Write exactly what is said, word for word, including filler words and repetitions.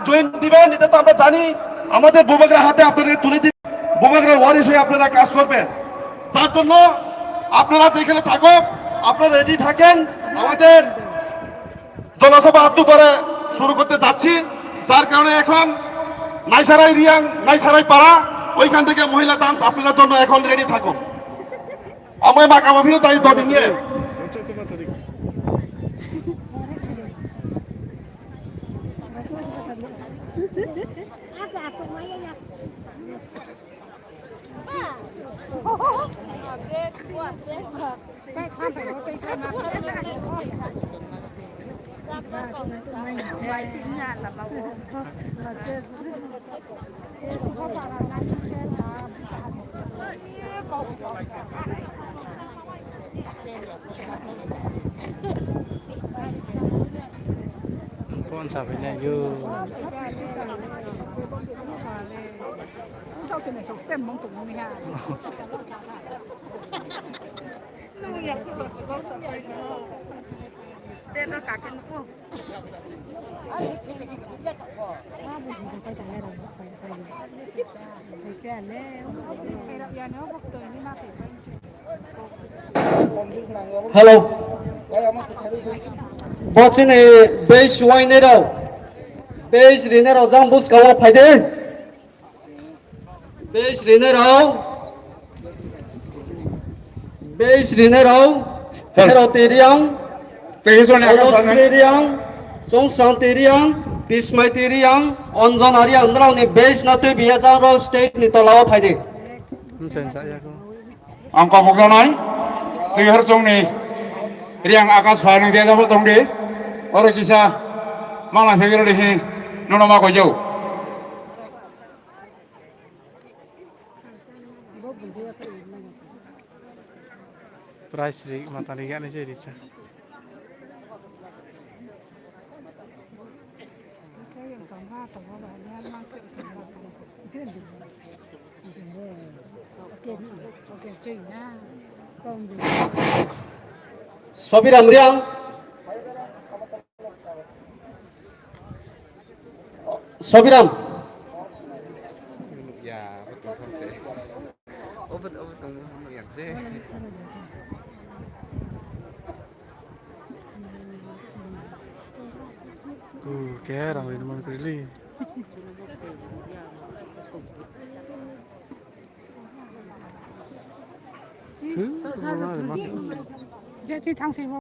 জয়েন দিবেন, এটা তো আমরা জানি। আমাদের বুবাগ্রা হাতে আপনাদেরকে তুলে দিবেন, বুবাগ্রার ওয়ারিশ হয়ে আপনারা কাজ করবেন। যার জন্য আপনারা যেখানে থাকুক, আপনারা রেডি থাকেন। আমাদের জনসভা আব্দু করে শুরু করতে যাচ্ছি, যার কারণে এখন নাইসারাই রিয়াং, নাইসারাই পাড়া, ওইখান থেকে মহিলা ডান্স আপনাদের জন্য এখন রেডি থাকুক। Amai ma kama phio tai dodi hing ye. Phone sa phai nai yo. Hello. Bo chini base wainai rao, base rinai rao jang buskang wo phai di. Base rinai rao, base rinai rao, Hel. Herao Teriang, Tei hi joni Onosri Riang, Chongsang Teriang, Bismai Teriang, Onjona Riang, nrao ni base no tuibi ye jang rao stage ni tola wo phai di. Ang kau phukjanai, tui har chong ni Riang Akash phai nung dia jabo tong di, oro kisa mala se giro di hi, nono ma koi jau. Price ri, matang ri gani se ri sa. Sobiram Riang. Sobiram. Tu, khe rang ri man krili. Tu, rang ri man. Je, ti thang si mo.